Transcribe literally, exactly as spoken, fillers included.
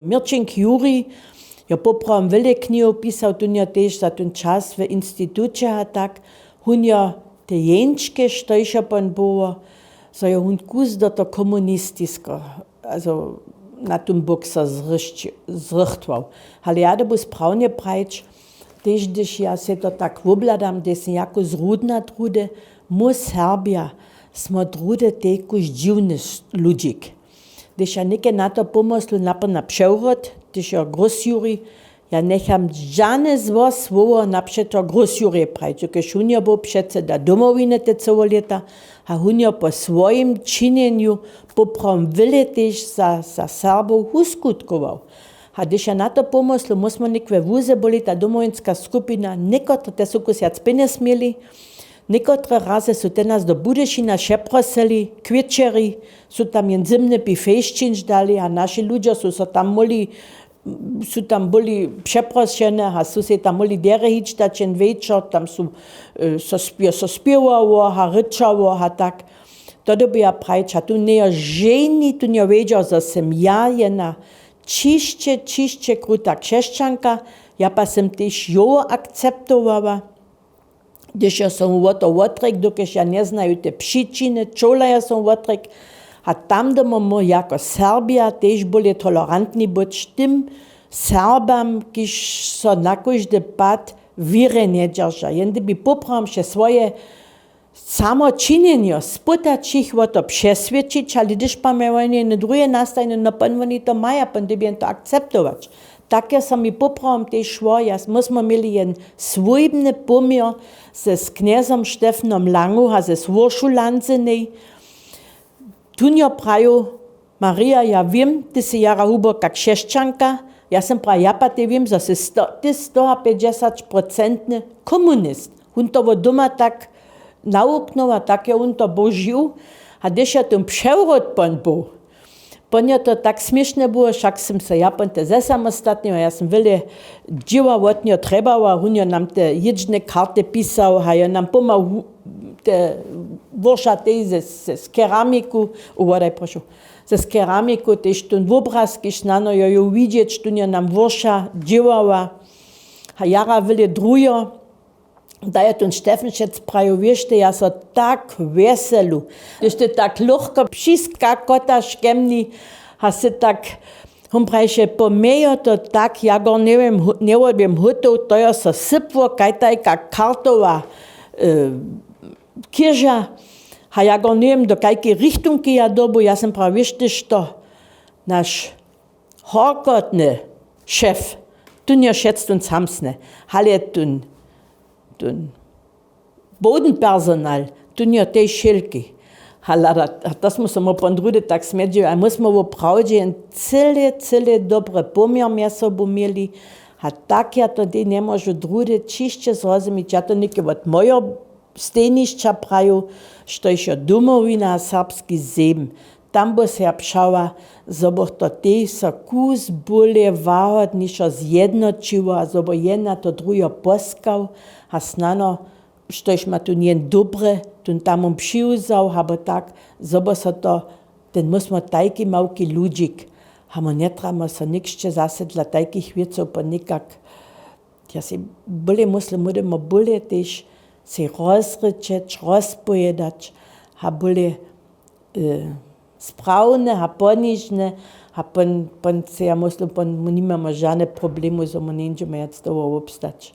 Měrćink Juri jo poprawom wjele knihow pisał, tón jo tež za tón čas w instituće a tak. Hón jo te jeńčke, štož jo pon było, zo jo hón kus do to komunistisko, also na tón bok so zrychtował. Ale ja dyrbju sprawnje prajić, tež hdyž ja sej to tak wobhladam, hdyž sym jako zrudna druhdy, my Serbja smy druhdy tejkuž dźiwny ludźik. Hdyž ja někaj na to pomyslu, napr na přewrót, hdyž jo Grus Juri, ja njecham žane zło słowo napřećo Grus Jurjej prajić, dokelž hón jo był předseda Domowiny te cyłe lěta a hón jo po swojim činjenju poprawom wjele tež za Serbow wuskutkował. A hdyž ja na to pomyslu, my smy někwe wuze byli, ta domowinska skupina, někotre te su kus wjac pjenjez měli, někotre raze su te nas do Budyšina přeprosyli k wječeri, su tam jen zymny bifej sćińć dali a naši ludźo su so tam móhli, su tam byli přeprošene a su sej tam móhli derje hić dać jen wječor, tam su so spěwało a rěčało a tak. To dyrbju ja prajić a tu njejo ženi tu njewědźał, zo sym ja jedna ćišće ćišće kruta křesćanka. Ja pa sym tež jowo akceptowała, hdyž jo so mu wo to wotrjek, dokelž ja njeznaju te přičiny čola jo so mu wotrjek. A tam doma my jako Serbja tež bóle tolerantni być tym Serbam, kiž so na kóždy pad wěrje njedźerža, jen dyrbi poprawom wše swoje samo činjenjo spytać jich wo to přeswědčić, ale hdyž pa maja woni jene druhe nastajne, no pon woni to maja, pon dyrbi jen to akceptować. Tak jo so mi poprawom tež šło, my smy měli jen swójbny poměr z knjezom Štefnom Langu a z wuršu Lanzenej. Tón jo praju: Marija, ja wěm, ty sy jara hłuboka křesćanka. Ja sym praju: Ja pa tej wěm, zo sy ty stoapjećdźesatprocentny komunist. Hón to wot doma tak nawuknył a tak jo hón to božił. A hdyž jo tón přewrót pon był, pon jo to tak směšne było, wšak sym so ja pon te zesamostatniła, ja sym wjele dźěła wot njeho trjebała, hón jo nam te jědźbne karty pisał a jo nam pomhał te wuršatej z keramiku, uwodaj prošu, z keramiku tež tón wobraz, kiž snano jo ju widźeć, tón jo nam wurša dźěłała. A jara wjele druho. Da je tón Štefenšec praju: Wěš ty, ja so tak wjeselu, hdyž ty tak lóchko přiskakotaš ke mni a sy tak, hón prajiše, po mnje jo to tak, ja go njewěm, njewodběm hótow, to jo so sypło, kajtajka kartowa chěža. A ja go njewěm, do kajkej richtunki ja dyrbu. Ja sym praju: Wěš ty što, naš horkotny šef, tón jo wšec tón samsny, ale tón, tón bowdenpersonal, tón jo tež wšelki. A to smy so my pon druhdy tak smjedźili a my smy woprawdźe jen cyle cyle dobry poměr mjez sobu měli. A tak ja to tej njemóžu druhdy ćišće zrozumić, ja to něke wot mojeho stejnišća praju, štož jo Domowina a serbski zem, tam bych so ja přała, zo bych to tej so kus bóle wahodnišo zjednoćiła, zo by jedna to druheho poskał a snano, štož ma tón jen dobry, tón tam wón přiwzał abo tak, zo by so to, ten my smy tajki małki ludźik a my njetrjebamy so někšće zase dla tajkich wěcow pon někak. Ja sej bóle muslim, móhdymy bóle tež sej rozrěčeć, rozpowědać a bóle sprawne a ponižne. A pon sej ja muslim, pon my nimamy žane problemy, zo my njeńdźemy wjac dołho wobstać.